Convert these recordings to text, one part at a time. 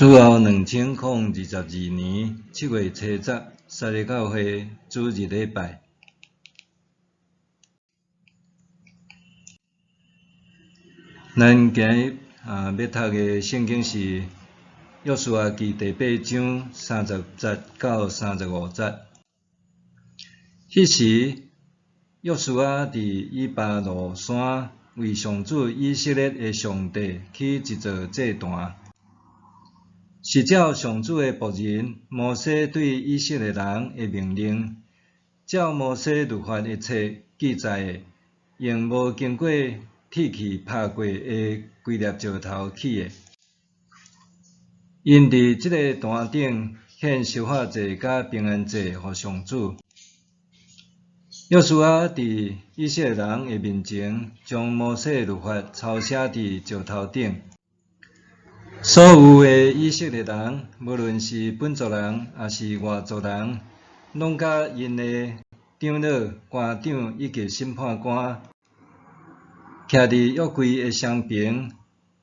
主後2022年7月七日，撒勒教會主日禮拜。咱今日啊欲讀的聖經是約書亞記第八章30節到35節。彼時，約書亞佇以巴路山為上主以色列的上帝起一座祭壇，是照上主的僕人摩西對以色列人的命令，照摩西律法的冊記載的，用無經過鐵器拍過的規粒石頭起的。𪜶佇這个壇頂獻燒化祭佮平安祭予上主。約書亞佇以色列人的面前，將摩西的律法抄寫佇石頭頂。所有的以色列人，無論是本族人抑是外族人，攏佮𪜶的長老、官長以及審判官，徛佇約櫃的雙爿，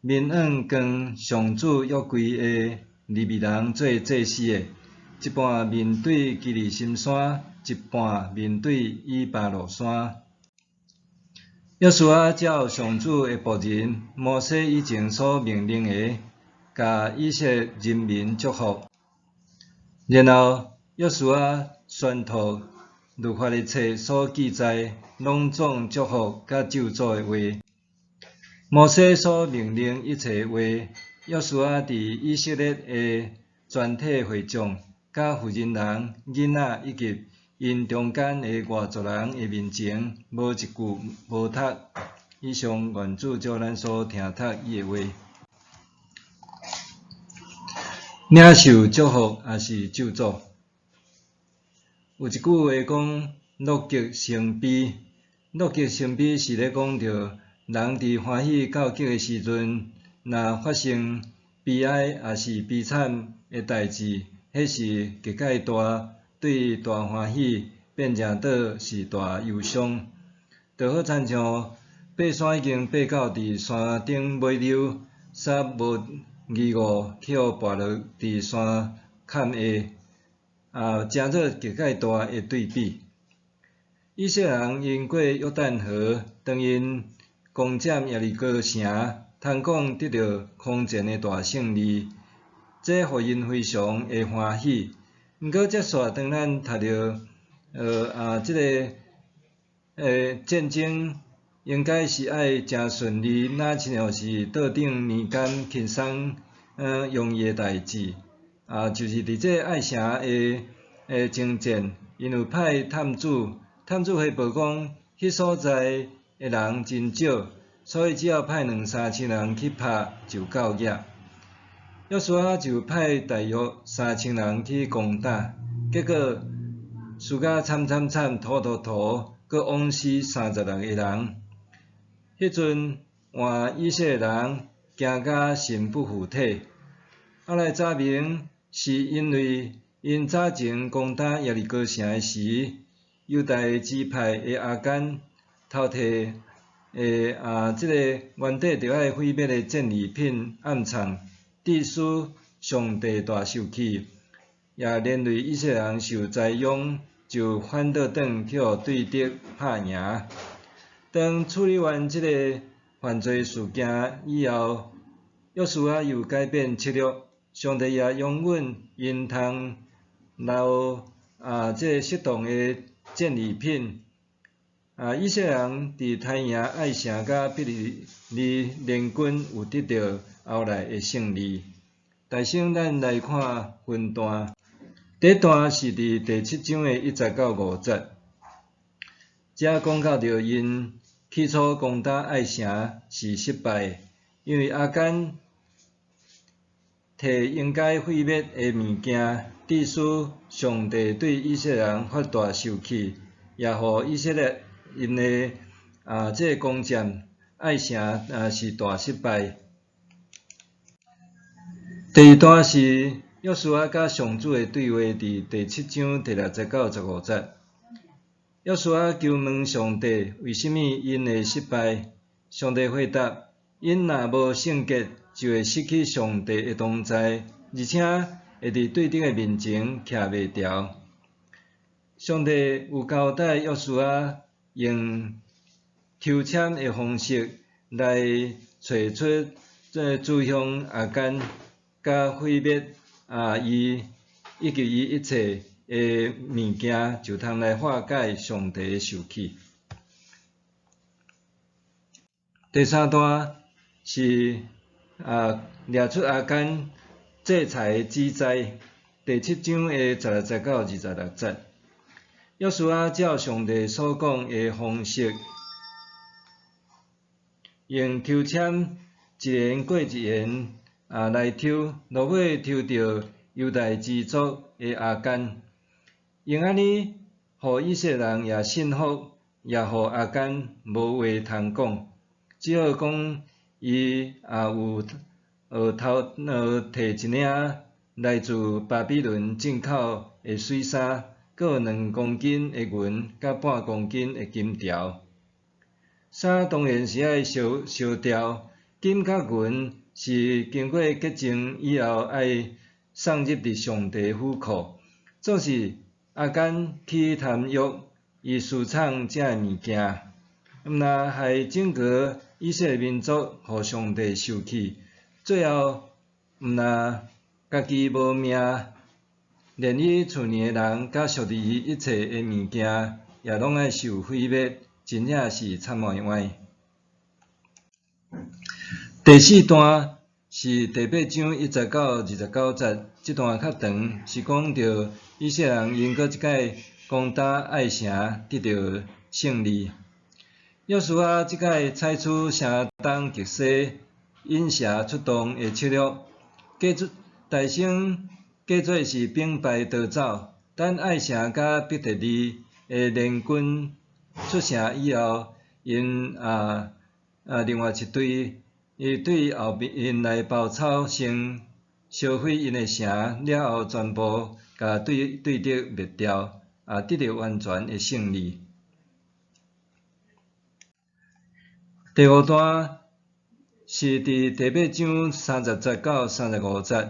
面向扛上主約櫃的利未人做祭司的，一半面對基利心山，一半面對以巴路山。約書亞照上主的僕人摩西以前所命令的，共以色列人民祝福。然後，約書亞宣讀律法的冊所記載攏總祝福佮咒詛的話。摩西所命令一切話，約書亞佇以色列的全體會眾、佮婦人人、囡仔以及𪜶中間的外族人的面前，無一句無讀。以上願主照咱所聽讀伊的話。領受祝福抑是咒詛？有一句話講：樂極生悲。樂極生悲是咧講著人佇歡喜到極的時陣，若發生悲哀抑是悲慘的代誌，彼時結界大，對大歡喜變成做是大憂傷。就好親像爬山已經爬到佇山頂尾溜，煞無意外去予跋落佇山坎下，啊，成做結界大的對比。以色列人𪜶過約旦河，當𪜶攻佔耶利哥城，通講得著空前的大勝利，這予𪜶非常的歡喜。毋過接續當咱讀著，這个戰爭應該是愛誠順利，若親像是桌頂麵乾輕鬆容易的代誌。啊，就是佇這愛城的征戰，𪜶有派探子，探子回報講，彼所在的人真少，所以只要派兩三千人去拍就夠額。約書亞就派大約三千人去攻打，結果輸甲慘慘慘，塗塗塗，閣枉死36個人。彼陣換以色列人驚甲神不附體。後來查明是因為𪜶早前攻打耶利哥城的時，猶大支派的亞干偷提的這个原底著愛毀滅的戰利品暗藏，致使上帝大受氣，也連累以色列人受災殃，就反倒轉去予對敵拍贏。當處理完這个犯罪事件以後，約書亞又改變策略，上帝也容允𪜶通留這个適當的戰利品。以色列人佇刣贏愛城佮伯利聯軍有得著後來的勝利。大先咱來看分段，第一段是佇第七章的1節到5節，這講到著𪜶起初攻打愛城是失敗的，因為亞干提應該毀滅的物件，致使上帝對以色列人發大受氣，也予以色列𪜶的這个攻佔愛城是大失敗。第二段是約書亞佮上主的對話，佇第七章第6節到15節。約書亞求問上帝，為啥物𪜶會失敗？上帝回答：𪜶若無聖潔，就會失去上帝的同在，而且會佇對敵的面前徛袂牢。上帝有交代約書亞用抽籤的方式來揣出這指向亞干，佮毀滅伊以及伊一切的物件，就通來化解上帝的受氣。第三段是掠出亞干借財之災，第七章的十六節到26節。約書亞照上帝所講的方式，用抽籤一言過一言來抽，落尾抽著猶大支族的亞干，用按呢，予以色列人也信服，也予亞干無話通講，只好講伊有偷提一領來自巴比倫進口的水衫，閣有2公斤的銀，佮半公斤的金條。衫當然是愛燒燒掉，金佮銀是經過潔淨以後愛送入佇上帝府庫。總是亞干去貪欲，伊私藏這个物件，毋但害整個以色列民族予上帝受氣，最後毋但家己無命，連伊厝內的人佮屬佇伊一切的物件，也攏愛受毀滅，真正是慘歪歪。第四段是第八章1節到29節，這段較長，是講著以色列人𪜶閣一擺攻打艾城，得著勝利。約書亞這擺採取聲東擊西、引蛇出洞的策略，假做大聲假做是兵敗逃走。等艾城佮伯特利的聯軍出城以後，𪜶另外一隊伊對後面來包抄，先燒毀𪜶的城，了後全部共對對敵滅掉，得著完全的勝利。第五段是佇第八章30節到35節，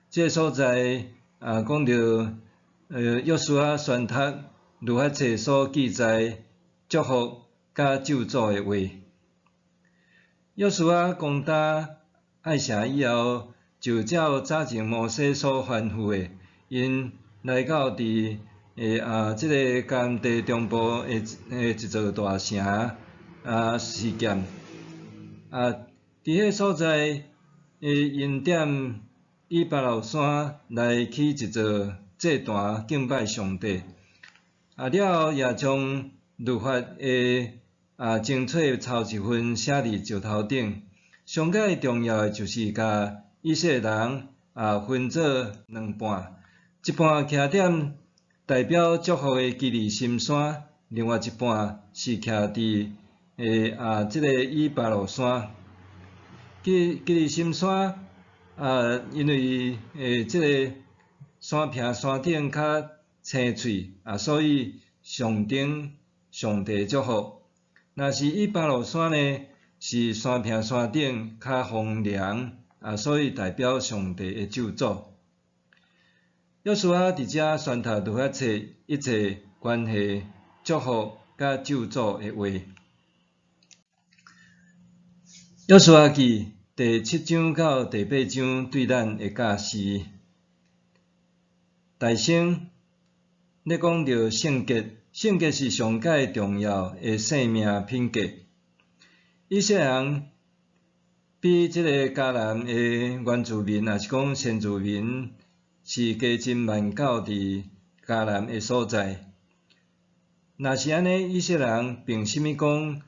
這个所在講著約書亞宣讀律法冊所記載祝福佮咒詛的話。約書亞攻打艾城以後，就照早前摩西所吩咐的，𪜶來到佇這个迦南地中部的一座大城示劍。佇彼个所在，𪜶踮以巴路山來起一座祭壇敬拜上帝。了後也將律法的精粹抄一份寫佇石頭頂。上蓋重要的就是共以色列人分做兩半，一半徛踮代表祝福的基利心山，另外一半是徛佇這个以巴路山。基基利心山因為這个山坪山頂較青翠，所以象徵上帝祝福。若是以巴路山呢，是山坪山頂較荒涼，所以代表上帝的咒詛。約書亞佇遮宣讀律法冊一切關係祝福佮咒詛的話。約書亞記第七章到第八章對咱的教示，大先咧講著聖潔，聖潔是上蓋重要的生命品格。以色列人比這個迦南的原住民，抑是講先住民，是加真萬到佇迦南的所在。若是按呢，以色列人憑啥物講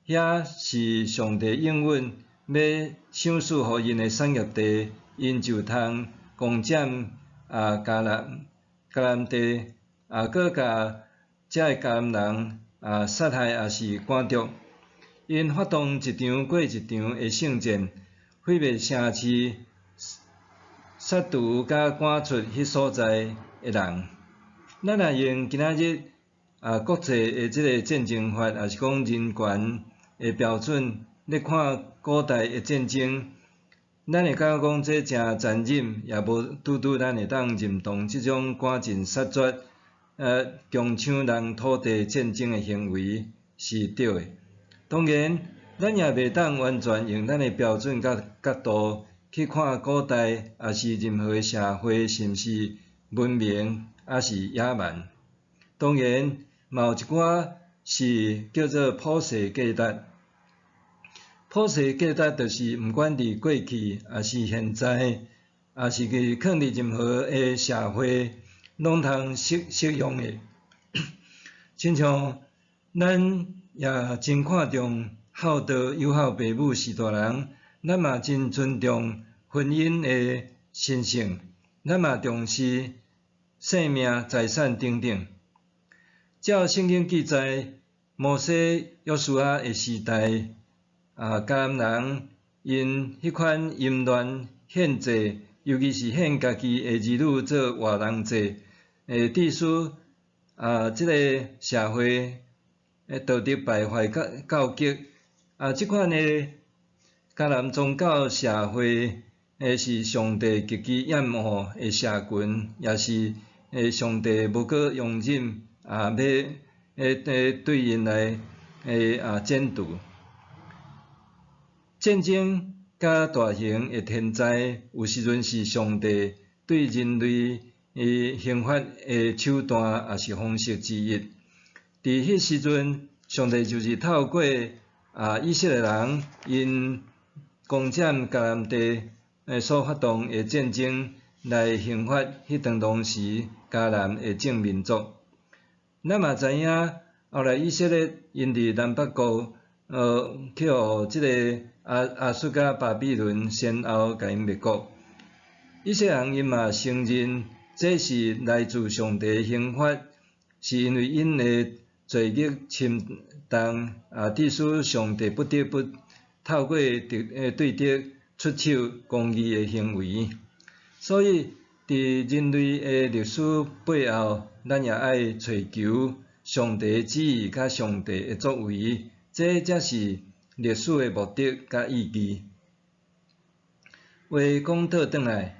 遐是上帝應允欲賞賜予𪜶的產業地，𪜶就通攻佔迦南迦南地，閣共遮个迦南人殺害抑是趕逐？𪜶發動一場過一場的聖戰，毀滅城市，殺除佮趕出彼所在的人。咱若用今仔日國際的這个戰爭法，抑是講人權的標準，咧看古代的戰爭，咱會感覺講這誠殘忍，也無拄拄咱會當認同這種趕盡殺絕、強搶人土地戰爭的行為是對的。當然，咱也袂當完全用咱的標準佮角度去看古代，抑是任何的社會是毋是文明，抑是野蠻。當然，嘛有一寡是叫做普世價值。普世價值就是毋管佇過去，抑是現在，抑是去囥佇任何的社會，攏通適用的。親像咱也真看重孝道、友好爸母是大人，咱嘛真尊重婚姻的神聖，咱嘛重視性命、財產等等。照聖經記載，摩西、約書亞的時代，迦南人𪜶彼款淫亂獻祭，尤其是獻家己的兒女做活人祭，會致使這个社會道德敗壞到極。這款的迦南宗教社會，是上帝極其厭惡的社群，也是上帝無閣容忍欲對𪜶來剪除。戰爭佮大型的天災，有時陣是上帝對人類刑罰的手段，抑是方式之一。佇彼時陣，上帝就是透過以色列人𪜶攻佔迦南地所發動的戰爭，來刑罰彼當當時迦南的眾民族。咱嘛知影，後來以色列𪜶佇南北國，去予這个亞述佮巴比倫先後共𪜶滅國。以色列人𪜶嘛承認，這是來自上帝的刑罰，是因為𪜶的罪孽深重，致使上帝不得不透過對敵出手公義的行為。所以，佇人類的歷史背後，咱也愛揣求上帝的旨意佮上帝的作為，這才是歷史的目的佮意義。話講倒轉來，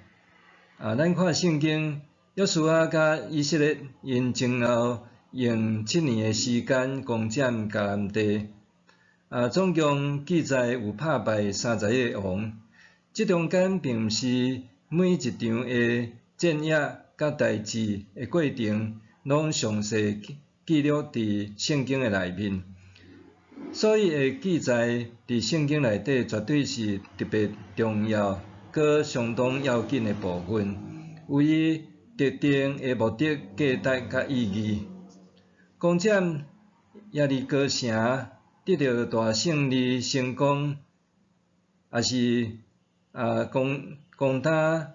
咱看聖經，約書亞佮以色列𪜶前後用7年的時間攻佔迦南地，總共記載有拍敗31個王。這中間並毋是每一場的戰役佮代誌的過程，攏詳細記錄佇聖經的內面，所以會記載佇聖經內底，絕對是特別重要、閣相當要緊的部分，有伊特定的目的、價值佮意義。攻佔耶利哥城得著大勝利成功，抑是攻打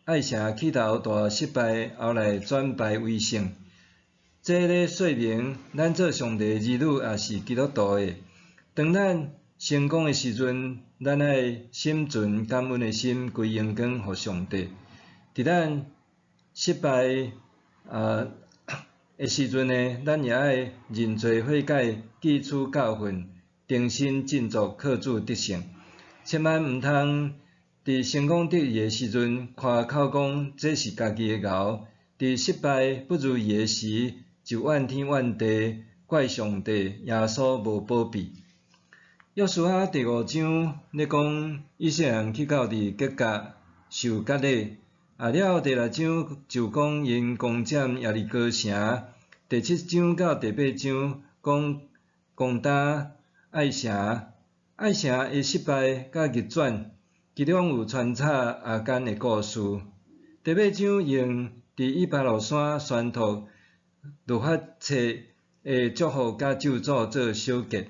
艾城起頭大失敗，後來轉敗為勝。這咧說明，咱做上帝兒女抑是基督徒的，當咱成功的時陣，咱愛心存感恩的心，歸榮光予上帝。佇咱失敗的時陣呢，咱也愛認罪悔改，汲取教訓，重新振作，靠主得勝。千萬毋通佇成功得意的時陣，誇口講這是家己的𠢕；佇失敗不如意的時，就怨天怨地，怪上帝、耶穌無保庇。約書亞第五章咧講，以色列人去到佇吉甲受割禮，了後第六章就講𪜶攻佔耶利哥城，第七章到第八章講攻打艾城，艾城的失敗佮逆轉，其中有穿插亞干的故事。第八章用佇以巴路山宣讀律法冊的祝福佮咒詛做小結。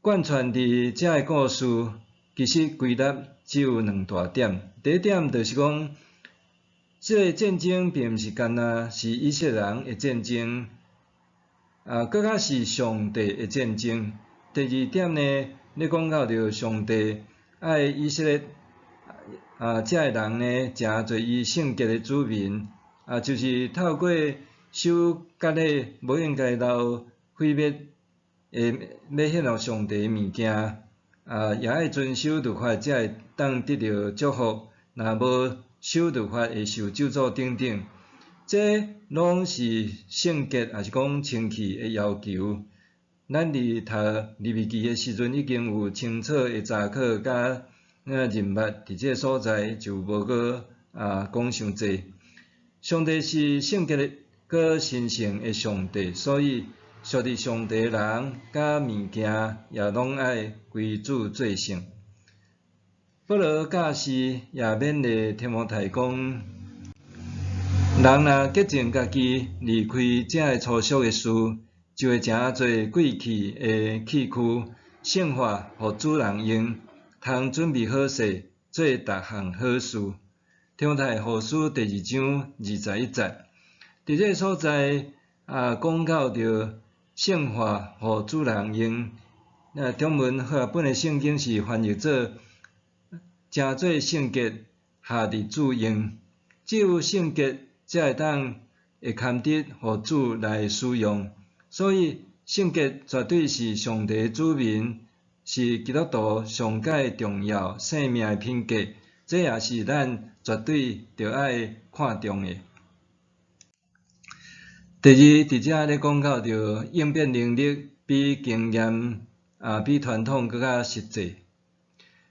貫穿佇這个故事，其實歸納只有兩大點。第一點就是講，這个戰爭並毋是干焦是以色列人的戰爭，閣較是上帝的戰爭。第二點呢，咧講到著上帝愛以色列這个人呢，成做伊聖潔的子民，就是透過受割禮，無應該留毀滅的欲獻予上帝的物件，啊，也愛遵守律法才會當得著祝福，若無守律法會受咒詛等等。這攏是聖潔，抑是講清氣的要求。咱佇讀利未記的時陣，已經有清楚的查考佮認捌，佇這个所在就無閣講傷濟。上帝是聖潔閣神聖的上帝，所以屬佇上帝的人佮物件也攏愛歸主做聖。保羅教示也勉勵提摩太講：人若潔淨家己，離開這个粗俗的事，就會成做貴氣的器具，聖化予主人用，通準備好勢，做逐項好事。提摩太後書第二章二十一節，佇這个所在啊，講到著聖化予主人用。那中文和合本的聖經是翻譯做成做聖潔，合佇主用。只有聖潔，才會當會堪得予主來使用。所以聖潔絕對是上帝子民，是基督徒上蓋重要生命的品格。這也是咱絕對著愛看重的。第二，佇遮咧講到著應變能力比經驗啊，比傳統閣較實際。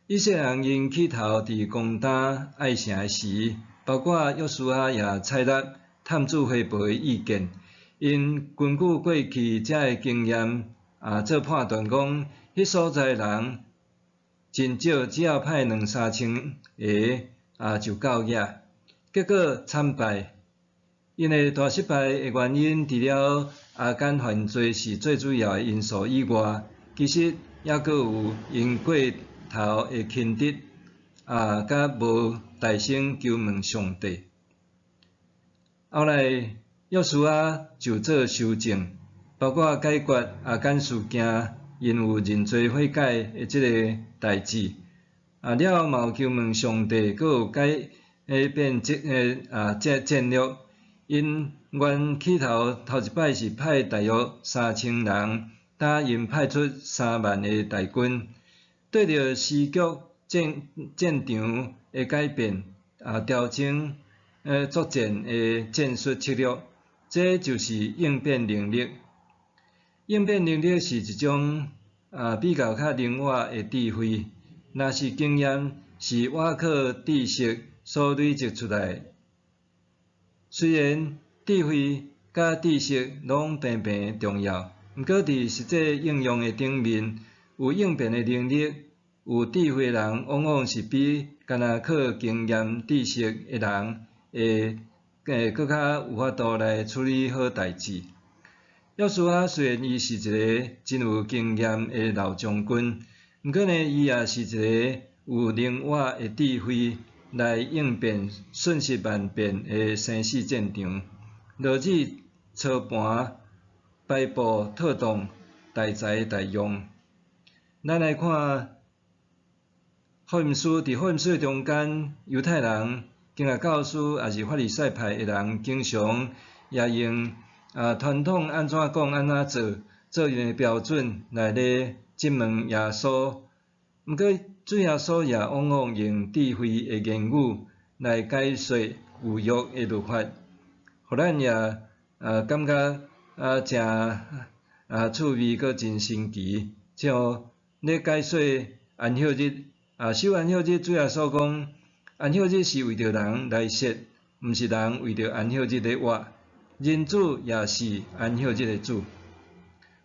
以色列人𪜶起頭佇攻打艾城的時，包括約書亞也採納探子回報的意見，𪜶根據過去遮的經驗啊，做判斷講，彼所在人真少，只要派兩三千个啊就夠額。結果慘敗，𪜶的大失敗的原因，除了亞干犯罪是最主要的因素以外，其實猶閣有𪜶過頭的輕敵啊，佮無大聲求問上帝。後來約書亞就做修正，包括解決亞干事件，𪜶有認罪悔改的這个代誌。啊，了後嘛有求問上帝，閣有改變這个戰略。𪜶原起頭頭一擺是派大約3000人，今𪜶派出3萬的大軍，對著時局戰場的改變啊，調整作戰的戰術策略，這就是應變能力。應變能力是一種比較較靈活的智慧，若是經驗是倚靠知識所累積出來。雖然智慧佮知識攏平平重要，毋過佇實際應用的頂面，有應變的能力、有智慧的人，往往是比干焦靠經驗知識的人會閣較有法度來處理好代誌。約書亞雖然伊是一个真有經驗的老將軍，毋過呢，伊也是一个有靈活的智慧來應變瞬息萬變的生死戰場，落子操盤、擺布妥當，大才大用。咱來看福音書，佇福音書中間，猶太人、經學教師，抑是法利賽派的人，經常也用傳統按怎講按怎做，做𪜶的標準來咧質問耶穌。毋過主耶穌也往往用智慧的言語來解說舊約的律法，予咱也感覺誠趣味，閣真新奇。像咧解說安息日，守安息日，主耶穌講，安息日是為著人來設，毋是人為著安息日咧活。人子也是安息日的主。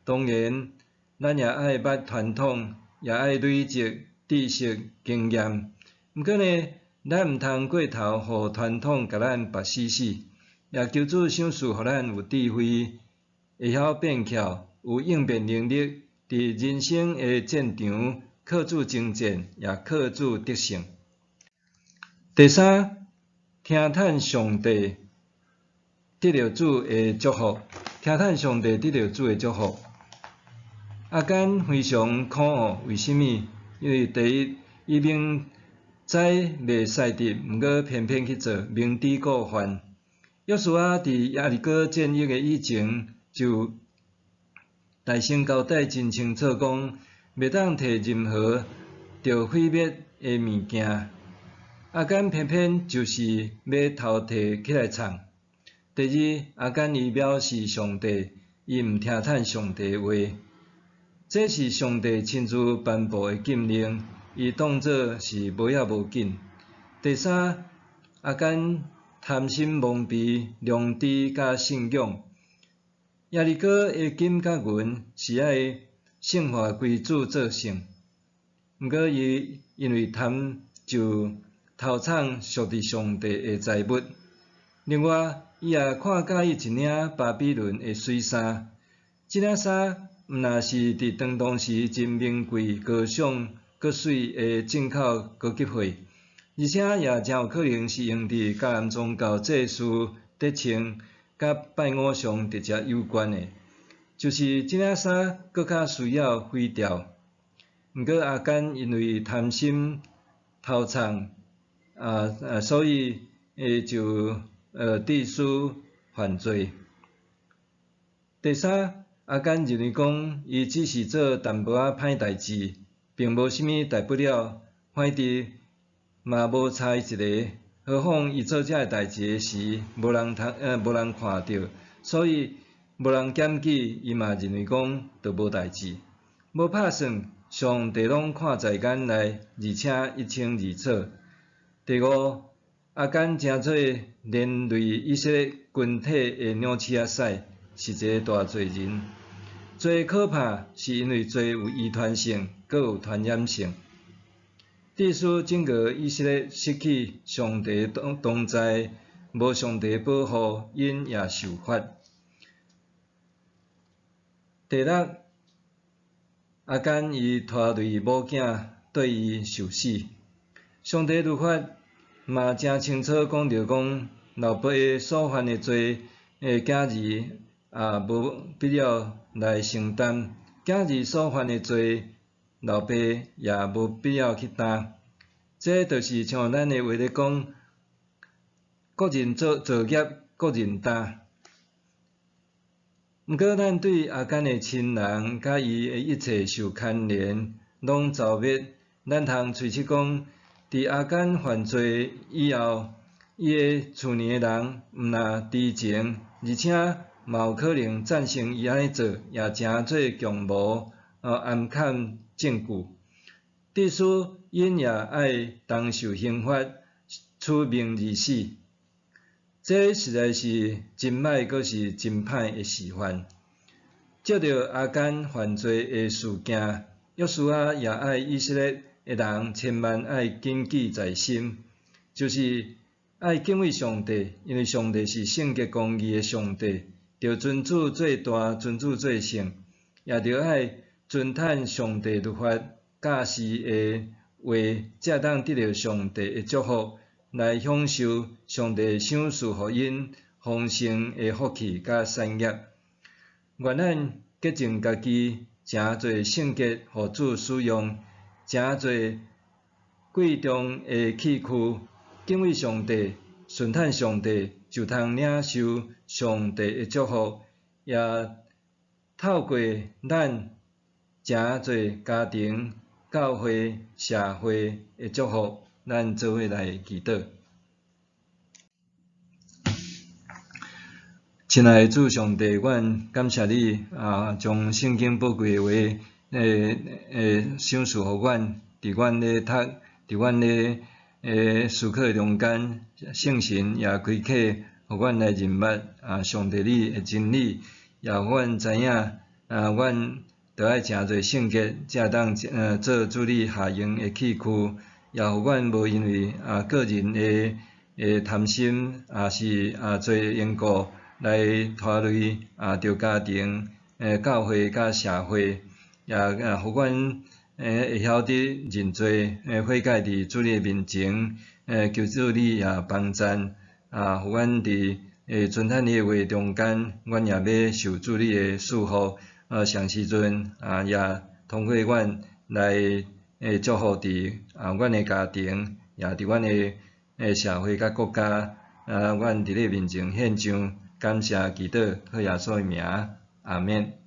當然，咱也愛捌傳統，也愛累積知識經驗。毋過呢，咱毋通過頭，予傳統共咱縛死死。也求主賞賜予咱有智慧，會曉變巧，有應變能力，佇人生的戰場，靠主征戰，也靠主得勝。第三，聽趁上帝得著主的祝福，聽趁上帝得著主的祝福。亞干非常可惡，為啥物？因為第一，伊明知袂使得，毋過偏偏去做，明知故犯。約書亞佇耶利哥戰役的以前，就大聲交代真清楚講，袂當提任何著毀滅的物件，亞干偏偏就是欲偷提起來藏。第二，亞干伊藐視上帝，伊毋聽趁上帝話，這是上帝親自頒布的禁令，伊當做是無要無緊。第三，亞干貪心蒙蔽良知佮信仰。耶利哥的金佮銀是愛聖化歸主做聖，毋過伊因為貪就偷藏屬佇上帝的財物。另外，伊也看佮意一領巴比倫的媠衫，這領衫毋但是佇當時真名貴、高尚、閣媠的進口高級貨，而且也誠有可能是用佇迦南宗教祭司佇穿佮拜偶像直接有關的，就是這領衫閣較需要毀掉。毋過亞干因為貪心偷藏，所以伊就致使犯罪。第三，亞干認為講，伊只是做淡薄仔歹代誌，並無啥物大不了，反正嘛無差伊一个。何況伊做這个代誌的時，無人看著，所以無人檢舉，伊嘛認為講就無代誌。無拍算，上帝攏看在眼內，而且一清二楚。第五，亞干成做連累以色列群體的鳥鼠仔屎，是一个大罪人。罪可怕，是因為罪有遺傳性，閣有傳染性。致使整個以色列失去上帝同在，無上帝保護，𪜶也受罰。第六，亞干伊拖累某囝綴伊受死。上帝律法嘛誠清楚講著講，老爸所犯的罪，囝兒也無必要來承擔；囝兒所犯的罪，老爸也無必要去擔。這就是像咱的話咧講，各人做造業，各人擔。毋過，咱對亞干的親人佮伊的一切受牽連，攏遭滅。咱通推測講，佇亞干犯罪以後，伊的厝內的人毋但知情，而且嘛有可能贊成伊按呢做，也成做共謀，暗崁證據。致使𪜶也愛同受刑罰，取命而死。這實在是真歹，閣是真歹的示範。藉著亞干犯罪的事件，約書亞也愛以色列的人千萬愛謹記在心，就是愛敬畏上帝，因為上帝是聖潔公義的上帝，著尊主做大，尊主做聖，也著愛遵趁上帝律法教示的話，才會當得著上帝的祝福，來享受上帝賞賜予𪜶豐盛的福氣佮產業。願咱潔淨家己，成做聖潔，予主使用，成做貴重的器具，敬畏上帝，順趁上帝，就通領受上帝的祝福，也透過咱成做家庭、教會、社會的祝福。咱做伙來祈禱。親愛的主上帝，阮感謝你啊，將聖經寶貴的話，賞賜予阮，佇阮咧讀，佇阮咧思考的中間，聖神也開啟，予阮來認捌啊，上帝你的真理，也予阮知影啊，阮著愛成做聖潔，才會當做主你下用的器具，也予阮無因為啊個人的貪心，抑是啊罪的緣故，來拖累啊著家庭、教會佮社會，也啊予阮會曉得認罪、悔改佇主你的面前，求主你也幫贊，啊，予阮佇遵趁你的話中間，阮也欲受主你的賜福，啊，啥時陣啊也通過阮來祝福佇啊阮的家庭，也佇阮的社會佮國家，啊，阮佇你面前獻上感謝祈禱，靠耶穌的名，阿們。